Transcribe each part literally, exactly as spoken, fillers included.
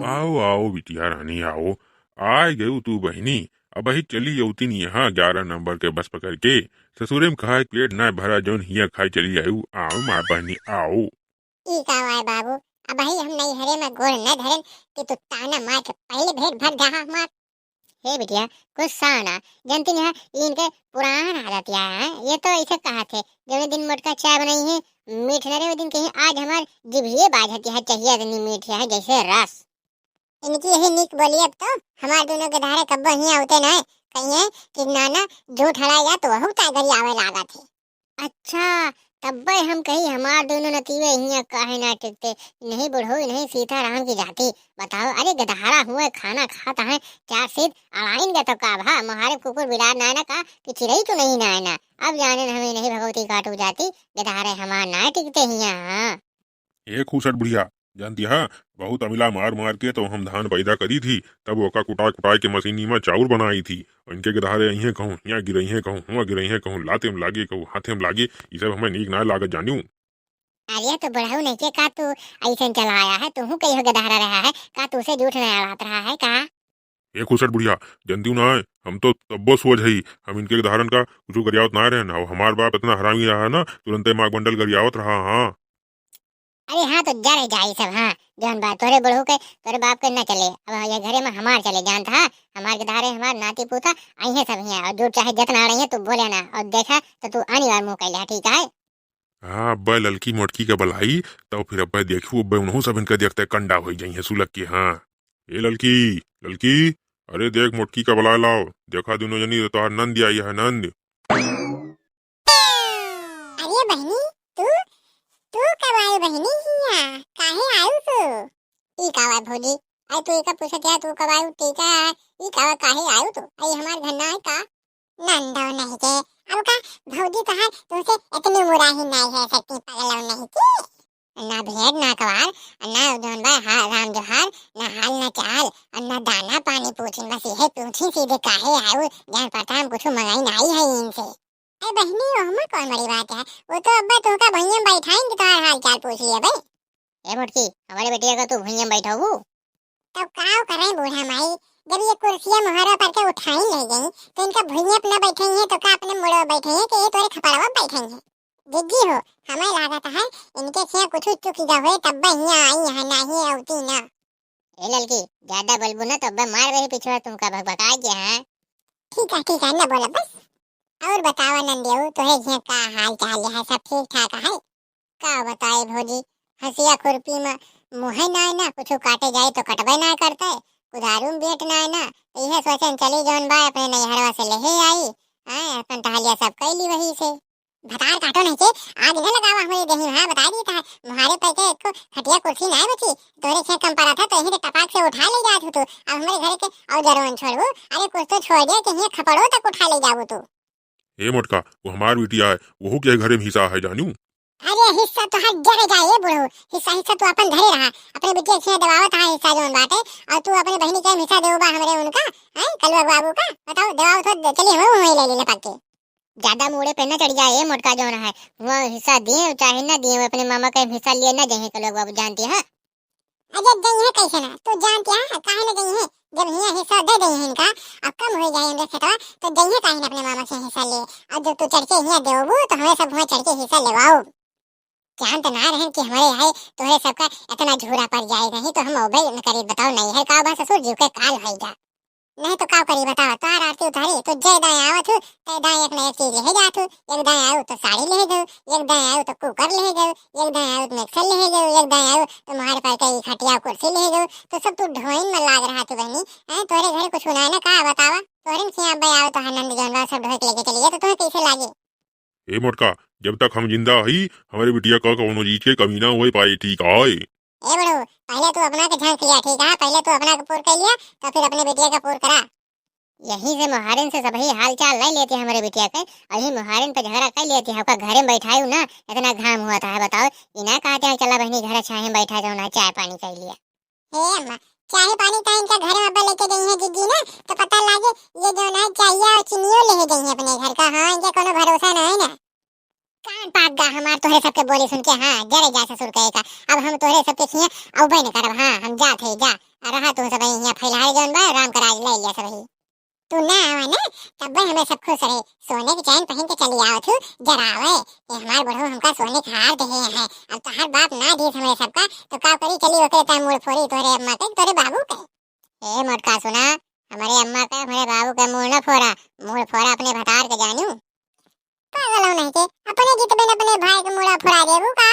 आओ, आओ बिटिया रानी, आओ। आय गयू तू बहिनी, अबही चली अउतिन यहाँ ग्यारह नंबर के बस पकड़ के। ससुरे में खाए पेट ना भरा, जौन हियाँ खाए चली आयू। आओ माँ बहिनी, आओ। ई का वाय बाबू, अबही हम नैहरे में गोड़ न धरेन कि तू ताना मार के पहले भेंट भर जाहा हमार। हे बिटिया, गुस्सा ना, जनती नहीं है, इनके पुरान आदत या है। ये तो ऐसे कहा थे, जौने दिन मोटका चाय बनाई है, मीठ न रहे, वो दिन कहीं आज हमार जिभिये बाझत है, चाहिए इतनी मीठ है, जैसे रस। इनकी यही नीक बोली, अब तो हमार दोनों के धारे कब्बो ही आवते ना, कहिए कि नाना झूठ हड़ाया तो वहू तागरी आवे लागत है। अच्छा, तब्बे हम कही हमार दोनों नतीवे हियाँ काहे ना टिकते। नहीं बुढ़ऊ, नहीं सीताराम की जाति। बताओ, अरे गदहारा हुए खाना खात हैं, चार सीध अड़ाइन गए तो का भा, मोहारे कुकुर बिलार ना ना का कि चिरई तो नहीं ना ना। अब जाने न हमें नहीं भगवती काटू जाति, गदहारे हमार ना टिकते हियाँ। हाँ। ए खूसट बुढ़िया, जानती हा, बहुत अमिला मार मार के तो हम धान पैदा करी थी, तब ओका कुटाय कुटाय के मशीनी में चाउर बनाई थी। इनके गदहारे अइहें कहूँ हियाँ गिरइहें, कहूँ हुआँ गिरइहें, कहूँ लाते में लागे, कहूँ हाथे में लागे, ई सब हमें नीक ना लागत जानियो। अरे तो बुढ़ऊ नहीं के का तू ऐसन चलाया है, तू कहियो गदहारा रहा है का, तू से झूठ नहीं आवात रहा है का? ए खूसट बुढ़िया, जनतियो ना है, हम तो तब्बो सोझ हई, हम इनके धारन का कुछ गरियावत ना रहन। अब हमार बाप इतना हरामी रहा ना, तुरंते माग बंडल गरियावत रहा। हाँ। अरे हाँ, तो जर जाई सब। हाँ, जौन बात तोरे बुढ़ऊ के, तोरे बाप के ना चले, अब ये घरे में हमार चले, जानत हा, हमार के धारे हमार नाती पूता आई है सब हियाँ, और जो चाहे जितना आ रही है तू बोले ना, और देखा तो तू आनी बार मुँह कैले, ठीक है? हाँ, अब्बे ललकी मोटकी के बलाई, तब फिर अब्बे देखू, अब्बे उनहू सब इनके देखते कंडा होई जाइहे सुलग के। हाँ, ए ललकी, ललकी, अरे देख मोटकी का बलाए लाओ, देखा दुनो जनी तोहार नंद आई है, नंद। अरे बहिनी, तू, तू कब आयो बहिनी हिया? काहे आयो तू? ई का बात भौजी? आई तू एका पूछत है, तू कब आयो, ठीक है? ई का बात, काहे आयो तू? आई हमार घर ना है का? नंदो नहीं के। अब का भौजी तोहार तुमसे इतनी मुराही नहीं है सकती, पगलो नहीं की। ना भेद ना कवार, ना जौन बा हा-, राम जोहार, ना हाल ना चाल, और ना दाना पानी पूछिन, बस यही पूछिन सीधे काहे आऊ, जान पड़ता हम कुछ मंगाई नहीं है इनसे। ए बहिनी, ओहमा कौन बड़ी बात है, वो तो अब्बा तुमका भुइयां बैठाइन कि तोहार हाल चाल पूछ लिए बे। ए मोटकी, हमारे बेटिया का तू भुइयां बैठाऊ? तब काव करें बूढ़ा माई, जब ये कुर्सिया मोहरा पर के उठाई ले गई, तो इनका भुइयां अपना बैठे हैं, तो का अपने मुड़ो बैठे हैं कि ये तोरे खपड़वा बैठे हैं? जिज्जी हो, हमें लागत है, इनके से कुछ चुक गए हुए, तब हियां आई है, नहीं अवती ना। ए ललकी, ज्यादा बोलबू ना, तो अब्बे मार वही पिछवा तुमका भकभका गया है। ठीक है, ठीक है, ना बोला बस। और बतावा नंदियो, तोहे हियां का हाल चाल है, सब ठीक ठाक है? का बताए भौजी, हंसिया खुरपी में मुँहे ना ना, कुछ काटे जाए तो कटबे ना करते, कुदारू में बेट ना ना, तो यह सोचन चली जौन बा अपने नैहरवा से लेहे आई, आए अपन टहलिया सब कैली वही से। भतार काटो नहीं के, आग न लगावा हमरे देही में, हाँ, बताई दी था, मुहारे पर के एको खटिया कुर्सी ना बची, तोरे खेत कम पड़ा था तो यहीं से टपाक से उठा ले जात हो तू, अब हमरे घर के और जरवन छोड़बू, अरे कुछ तो छोड़ दे कि हियां खपड़ो तक उठा ले जाबू तू। ए मोटका, वो हमार बिटिया है, वहू के घरे में हिस्सा है जानू। अरे हिस्सा तो हर जगह जाए, ए बुढ़ऊ, हिस्सा, हिस्सा तू अपन धरे रहा, अपने बिटिया के दबावत है हिस्सा जौन बाटे, और तू अपने बहिनी के हिस्सा देबू बा हमरे उनका, हैं, कलुआ बाबू का, बताओ, देवाओ तो चली हम वहीं ले ले पक्के। ज्यादा मूड़े पे न चढ़ जाए, ए मोटका जौन है, हुआ हिस्सा दिए चाहे न दिए, अपने मामा का हिस्सा लिए न जाए कलुआ बाबू, जानती है। अरे जइहे कैसे ना, तू जानती है, काहे न जइहे, जब हियां हिस्सा दे दे इनका, अब कम हो जाए इनके खेतवा, तो जइहे काहे न अपने मामा से हिस्सा ले, और जब तू चढ़ के हियां देबू, तो हमें सब हुआ चढ़ के हिस्सा लेवाओ। जानत ना रहन कि हमरे है तोहरे सबका इतना झूरा पड़ जाए, नहीं तो हम ओबे न करे, बताओ, नहीं है का बा ससुर जी के काल है जा। नहीं तो का करी बताओ, तार आरती उतारी तो जय दाएं आवत हूँ, तय दाएं एक न एक चीज ले जात हूँ, एक दाएं आऊ तो साड़ी ले जाऊ, एक दाएं आऊ तो कुकर ले जाऊ, एक दाएं आऊ तो मिक्सर ले जाऊ, एक दाएं आऊ तो मार पर के खटिया कुर्सी ले जाऊ, तो सब तू ढोइन में लाग रहा तू बहनी, हैं, तोहरे घर कुछ ना ना का बतावा, तोहरे से अब आऊ तो आनंद जौन बा सब ढोए के लेके चली गया, तो तुम्हें कैसे लागे? ए मोटका, जब तक हम जिंदा हई, हमरे बिटिया का कौनो चीज के कमी ना होए पाए, ठीक है? ए बड़ू, पहले तू अपना के झांक लिया, ठीक है? पहले तू अपना के पूर कर लिया, तो फिर अपने बिटिया का पूर करा। यहीं से मोहारिन से सबही हाल चाल ले लेते हमरे बिटिया के, और यही मोहारिन पे झगड़ा कर लेते हैं, ओका घरे में बैठायू ना, इतना घाम हुआ था है, बताओ, इना कहते हैं चला बहनी घर छाहे में बैठा जाओ ना, चाय पानी कर लिया। हे अम्मा, चाय पानी तो इनका घर में अब्बा लेके गई है जिज्जी ना, तो पता लागे ये जो ना चाहिए और चीनियो ले गई है अपने घर का। हाँ, इनका कोनो भरोसा ना है ना। कान पाक गा हमार तोहरे सबके बोली सुन के, हाँ, जरे जा ससुर कहे का। अब हम तोहरे सबके खिया अउबे न करब, हाँ, हम जात है, जा। आ रहा तू सब हियाँ फैलाए जौन बा, राम का राज ले लिया सब ही। तू ना आवा ना, तब्बे हमें सब खुश रहे। सोने के चैन पहन के चली आवत हूँ, जरावे। ये हमार बुढ़ऊ हमका सोने के हार देहे हैं। अब तोहार बाप ना दीस हमें सबका, तो का करी, चली ओकरे ता मूड़ फोरी तोहरे अम्मा के, तोहरे बाबू के। ए मोटका सुना, हमारे अम्मा के, हमारे बाबू के मूड़ न फोरा, मूड़ फोरा अपने भतार के जानू। पागल हो नहीं के, अपने जितबे न अपने भाई के मूड़ा फोरा देबू का?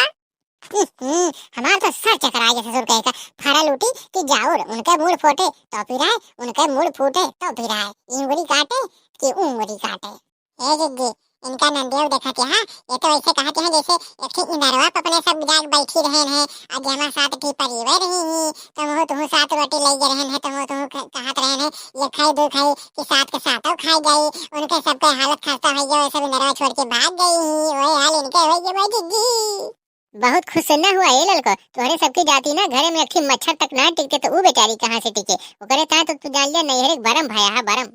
हम्म, हमार तो सर चकरा गया ससुर कहे का। फरा लूटी कि जाउर, उनके मूड़ फोटे तो पिराए, उनके मूड़ फूटे तो पिराए, इंगुरी काटे कि उंगुरी काटे। ए जिज्जी, इनका नंदियो देखत यहाँ, ये तो ऐसे कहत यहाँ जैसे एक ठे इनरवा पे अपने सब जाग बैठी रहन हैं, आ जमा सात ठी परिवे रही ही, तुमहू तुहू सात रोटी ले गए रहन है, तुमहू तुहू ख-, कहत रहन है, ये खाई दो खाई कि सात के सातों खाई गई, उनके सबके हालत खस्ता हो गया, वो सब इनरवा छोड़ के भाग गई ही, वही हाल इनके हो गए बा जिज्जी। बहुत खुश न हुआ ए ललको, तोहरे सबकी जाति ना घरे में एक ठी मच्छर तक ना टिकते तो ऊ बेचारी कहाँ से टिके, ओकरे ता तो तू जान लिया नैहरे के बरम भया है बरम।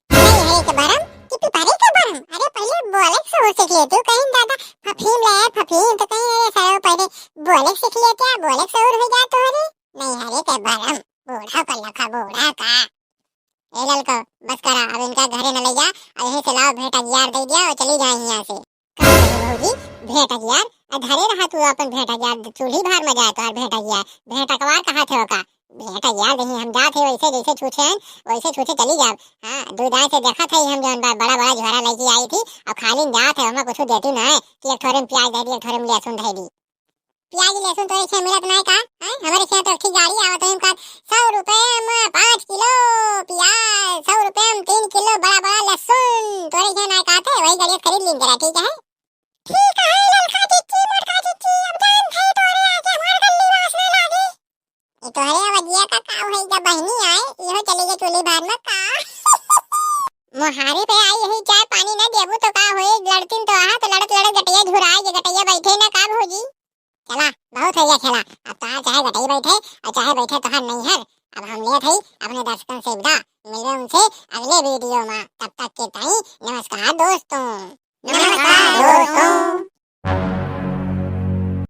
नहीं है के बरम कि पिपरे के बरम। अरे पहले बोले के सहूर सीख लेती हूँ, कहीं दादा फफीम ले आए फफीम तो कहीं अरे सारे पहले बोले के सीख लेते हैं, बोले के सहूर हो जाए तोहरे। नहीं हरे के बरम, बूढ़ा का लखा बूढ़ा का। ए ललको, बस करा, अब इनका घरे न ले जा, अब यहीं से लाओ भेंट अगियार दे दिया और चली जाए यहाँ से। का कहे भौजी, भेंट अगियार? आ धरे रहा तू अपन भेंट अगियार, चूल्ही भार में जाए तोहार भेंट अगियार, भेंट अकवार कहा थे ओका? भेंट अगियार नहीं, हम जात है वैसे जैसे छूछे हैं, वैसे छूछे चली जाब। हाँ, दू दाई से देखा था हम जौन बा, बड़ा बड़ा झोरा लेके आई थी, अब खाली जात है, हमें कुछ देती ना है कि एक थोड़े में प्याज दे दी, एक थोड़े में लहसुन दे दी। प्याज लहसुन तोरे छे मिलत ना है का? हैं? हमारे छे तो एक ठे गाड़ी आवत है, हम कहत, "सौ रुपये में पाँच किलो प्याज, सौ रुपये में तीन किलो बड़ा बड़ा लहसुन।" तोरे छे ना कहते, वही गाड़ी खरीद लीन जरा, ठीक है? ठीक है, ललका चिच्ची, मोटका चिच्ची, अब जान थे तोरे आगे हमार गली वास ना लागे। ये तोहरे अवजिया का का होई जब बहिनी आए, इहो चली गई चूल्ही भार में का? मोहारी पे आई यही चाय पानी ना देबू तो का होई? लड़तीन तो आहा तो लड़त लड़त गटैया झुराए, ये गटैया बैठे ना का भौजी? चला, बहुत हो गया खेला, अब तो चाहे गटई बैठे और चाहे बैठे तोहार नैहर। अब हम लेत हई अपने दर्शकन से विदा, मिलबे उनसे अगले वीडियो में, तब तक के ताई नमस्कार दोस्तों। नमस्कार दोस्तों।